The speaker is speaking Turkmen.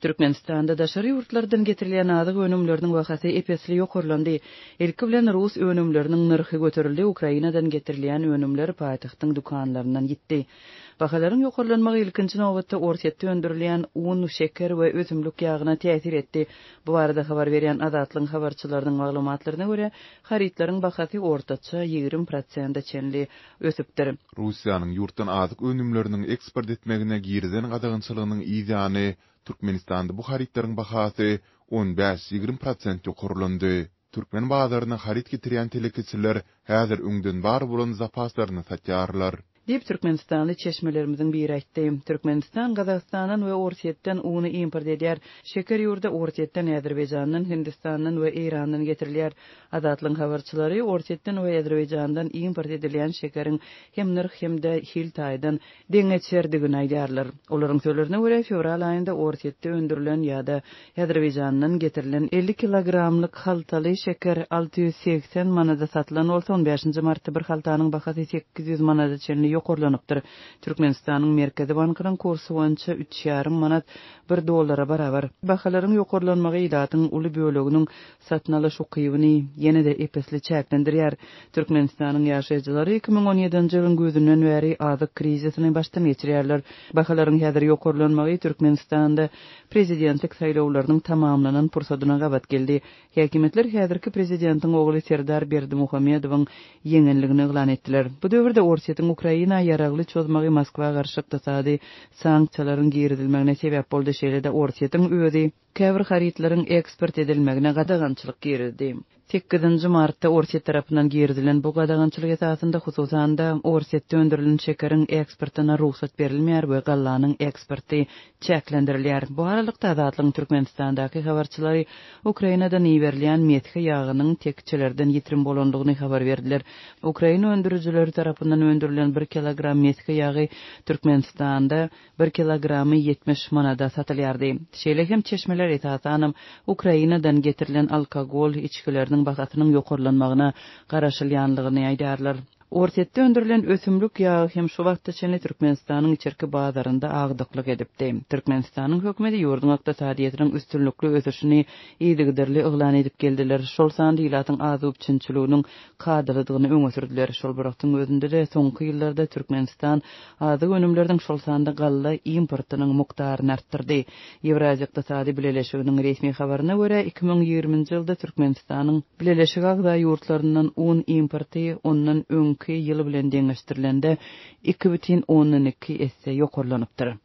Türkmenistanda daşary ýurtlardan getirilýän azyk önümleriniň bahasy ep-esli ýokarlandy. Ilki bilen rus önümleriniň nyrhy göterildi, Ukrainadan getirilýän önümler paýtagtyň dükanlaryndan ýitdi. Bahalaryň ýokarlanmagy ilkinji nobatda Orsýetde öndürilýän un, şeker we ösümlik ýagyna täsir etdi. Bu barada habar berýän Azatlygyň habarçylarynyň maglumatlaryna görä, harytlaryň bahasy ortaça 20 prosente çenli ösüpdir. Russiýanyň ýurtdan azyk önümleriniň eksport etmegine girizen gadagançylygynyň yzýany Türkmenistanda bu harytlaryň bahasy on bäş-ýigrimi prosent ýokarlandy. Türkmen bazaryna haryt getirýän telekeçiler häzir öňden bar bolan zapaslaryny satýarlar. Diýip, türkmenistanly çeşmelerimiziň biri aýtdy. Türkmenistan Gazagystandan we Orsýetden uny import edýär. Şeker ýurda Orsýetden, Azerbaýjandan, Hindistandan we Eýrandan getirilýär. Azatlygyň habarçylary Orsýetden we Azerbaýjandan import edilýän şekeriň hem nyrh, hem-de hil taýdan deňeçerdigini aýdýarlar. Olaryň sözlerine görä, fewral aýynda Orsýetde öndürilen ýa-da Azerbaýjandan getirilen 50 kilogramlyk haltaly şeker 680 manada satylan bolsa, on bäşinji martda bir haltanyň bahasy 800 manada çenli ýokarlanypdyr. Türkmenistanyň Merkezi bankynyň kursy boýunça üç ýarym manat bir dollara barabar. Bahalaryň ýokarlanmagy ilatyň uly böleginiň satyn alyş ukybyny ýene-de ep-esli çäklendirýär. Türkmenistanyň ýaşaýjylary 2017-nji ýylyň güýzünden bäri azyk krizisini başdan geçirýärler. Bahalaryň häzir ýokarlanmagy Türkmenistanda prezidentlik saýlawlarynyň tamamlanan pursadyna gabat geldi. Häkimiýetler häzirki prezidentiň ogly Serdar Berdimuhamedowyň ýeňenligini yglan etdiler. Bu döwürde Orsýetiň Ukraina ýaragly çozmagy Moskwa garşy ykdysady sanksiýalaryň girizilmegine sebäp boldy, şeýle-de Orsýetiň özi Käbir harytlaryň eksport edilmegine gadagançylyk girizdi. Sekizinji martda Orsýet tarapyndan girizilen bu gadagançylyk esasynda, hususan-da, Orsýetde öndürilen şekeriň eksportyna rugsat berilmeýär we gallanyň eksporty çäklendirilýär. Bu aralykda, Azatlygyň Türkmenistandaky habarçylary Ukrainadan iberilýän mesge ýagynyň tekjelerden ýitirim bolandygyny habar berdiler. Ukraina öndürijileri tarapyndan öndürilen bir kilogram mesge ýagy Türkmenistanda Bir kilogramy 70 manada satylýardy. Şeýle hem çeşmeler esasanam Ukrainadan getirilen alkogol içgileriniň bahasynyň ýokarlanmagyna garaşylýanlygyny aýdýarlar. Orsýetde öndürilen ösümlik ýagy hem şu wagta çenli Türkmenistanyň içerki bazarynda agdyklyk edipdi. Türkmenistanyň hökümeti ýurduň ykdysadyýetiniň üstünlikli ösüşini yzygiderli yglan edip geldiler, şol sanda ilatyň azyk üpjünçiliginiň kadalydygyny öňe sürdüler. Şol bir wagtyň özünde-de, soňky ýyllarda Türkmenistan azyk önümleriniň, şol sanda galla importynyň mukdaryny artdyrdy. Ýewraziýa Ykdysady Bileleşiginiň resmi habaryna görä, 2020-nji ýylda Türkmenistanyň Bileleşige agza ýurtlaryndan un importy ondan öňki ýyl bilen deňeşdirilende 2,2 esse ýokarlanypdyr.